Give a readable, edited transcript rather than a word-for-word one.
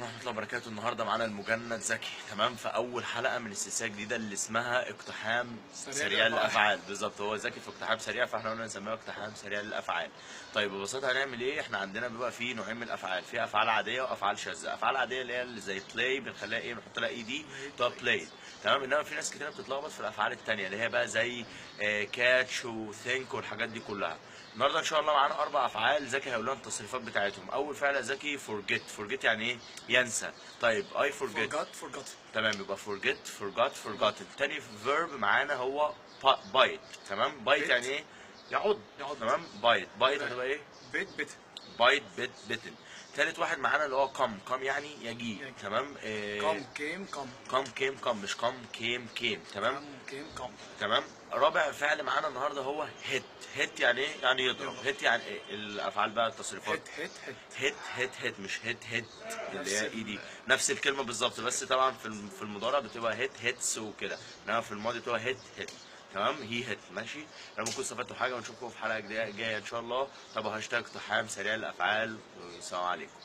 ورحمة الله وبركاته. النهارده معانا المجند زكي، تمام، في اول حلقة من السلسلة الجديدة اللي اسمها اقتحام سريع للافعال. بالظبط، هو زكي في اقتحام سريع، فاحنا قلنا نسميها اقتحام سريع للافعال. طيب ببساطة هنعمل ايه؟ احنا عندنا بيبقى فيه نوعين من الافعال، في افعال عادية وافعال شاذة. افعال عادية اللي هي اللي زي play بنخليها ايه؟ بنحط لها ed تبقى played، تمام. انما في ناس كتير بتتلخبط في الافعال الثانية اللي هي بقى زي catch و think والحاجات دي كلها. النهارده ان شاء الله معانا اربع افعال، زكي هيقول لنا التصريفات بتاعتهم. اول فعل يا زكي forget. forget يعني ايه؟ ينسى. طيب I forget، forgot، forgotten. تمام، يبقى forget، forgot، forgotten. تاني verb معانا هو bite، تمام. bite bit. يعني ايه؟ يعض. يعض. تمام. bite، bite هتبقى ايه؟ bit، bitten. bite، bit، bitten. تالت واحد معانا اللي هو come. come يعني يجيء، يجيء. تمام. come came come. come came come، مش come came came، تمام. come came come. تمام. رابع فعل معانا النهارده هو hit. hit يعني ايه؟ يعني يضرب. يضرب. hit يعني إيه؟ الافعال بقى التصريفات. hit hit hit. hit hit hit، مش hit hit اللي نفس هي ed، نفس الكلمة بالظبط، بس طبعا في المضارع بتبقى hit hits وكده، انما في الماضي بتبقى hit hit، تمام. he hit. ماشي، لما تكونوا استفدتوا حاجة ونشوفكم في حلقة جاية ان شاء الله. تابعوا هاشتاج اقتحام سريع الافعال، والسلام عليكم.